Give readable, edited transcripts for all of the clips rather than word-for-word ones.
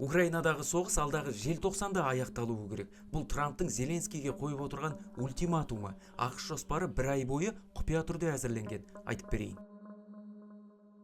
Украинадағы соғыс алдағы желтоқсанда аяқталуы керек. Бұл Трамптың Зеленскийге қойып отырған ультиматумы. АҚШ жоспары бір ай бойы құпия түрде әзірленген. Айтып берейін.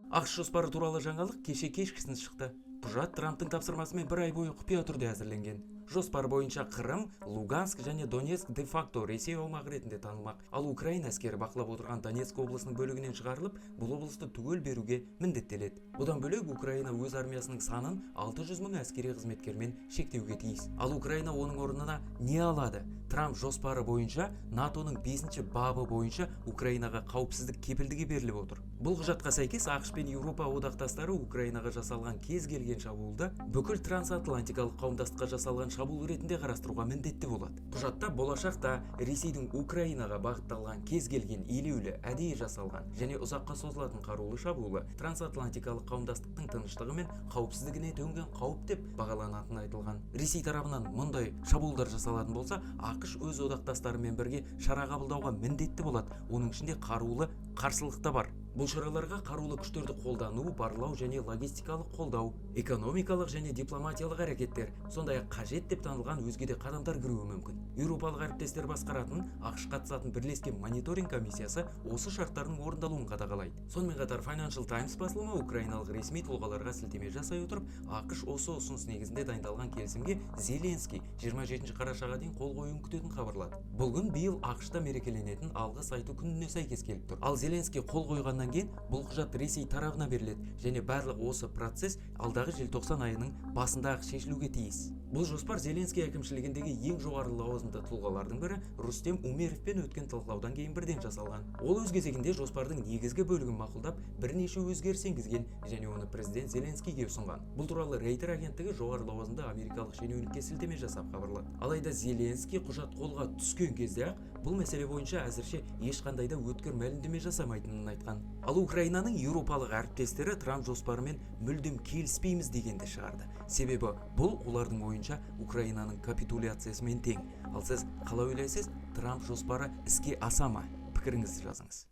АҚШ жоспары туралы жаңалық кеше кешкісін шықты. Құжат Трамптың тапсырмасымен бір ай бойы құпия түрде әзірленген. Жоспар бойынша Қырым, Луганск және Донецк де-факто Ресей аумағы ретінде танылмақ. Ал Украина әскері бақылап отырған Донецк облысының бөлігінен шығарылып, бұл облысты түгел беруге міндеттеледі. Бұдан бөлек, Украина өз армиясының санын 600 мың әскери қызметкермен шектеуге тиіс. Ал Украина оның орнына не алады? Трамп жоспары бойынша НАТО-ның 5 бабы бойынша Украинаға қауіпсіздік кепілдігі беріліп отыр. Бұл құжатқа сәйкес, АҚШ пен Еуропа одақтастары Украинаға жасалған кез келген шабуылды бүкіл трансатлантикалық қауымдастыққа жасалған шабуыл ретінде қарастыруға міндетті болады. Құжатта болашақта Ресейдің Украинаға бағытталған кез келген елеулі, әдейі жасалған және ұзаққа созылатын қарулы шабуылы трансатлантикалық қауымдастықтың тыныштығы мен қауіпсіздігіне төнген қауіп деп бағаланатыны айтылған. Ресей тарапынан мұндай шабуылдар жасалатын болса, АҚШ өз одақтастарымен бірге шара қабылдауға міндетті болады. Оның ішінде қарулы қарсылық та бар. Бұл шараларға қарулы күштерді қолдану, барлау және логистикалық қолдау, экономикалық және дипломатиялық әрекеттер, сондай-ақ қажет деп танылған өзге де қадамдар кіруі мүмкін. Еуропалық әріптестер басқаратын, АҚШ қатысатын бірлескен мониторинг комиссиясы осы шарттардың орындалуын қадағалайды. Сонымен қатар, Financial Times басылымы украиналық ресми тұлғаларға сілтеме жасай отырып, АҚШ осы ұсыныс негізінде дайындалған келісімге Зеленский 27 қарашаға дейін қол қоюын күтетінін хабарлады. Бұл күн биыл АҚШ-та мерекеленетін Алғыс айту күніне сәйкес келіп тұр. Ал Зеленский қол қойғаннан кейін бұл құжат Ресей тарабына беріледі және барлық осы процесс алдағы желтоқсан айының басында ақ шешілуге тиіс. Бұл жоспар Зеленский әкімшілігіндегі ең жоғары лауазымды тұлғалардың бірі Рустем Умеровпен өткен талқылаудан кейін бірден жасалған. Ол өз кезегінде жоспардың негізгі бөлігін мақұлдап, бірнеше өзгеріс енгізген және оны президент Зеленскийге ұсынған. Бұл туралы Рейтер агенттігі жоғары лауазымды америкалық шенеунікке сілтеме жасап хабарлады. Алайда Зеленский құжат қолға түскен кезде ақ бұл мәселе бойынша әзірше ешқандай да өткір мәлімдеме жасамайтынын айтқан. Ал Украинаның еуропалық әріптестері Трамп жоспарымен мүлдем келіспейміз дегенді шығарды. Себебі бұл олардың ойынша Украинаның капитуляциясымен тең. Ал сіз қалай ойлайсыз, Трамп жоспары іске аса ма? Пікіріңізді жазыңыз.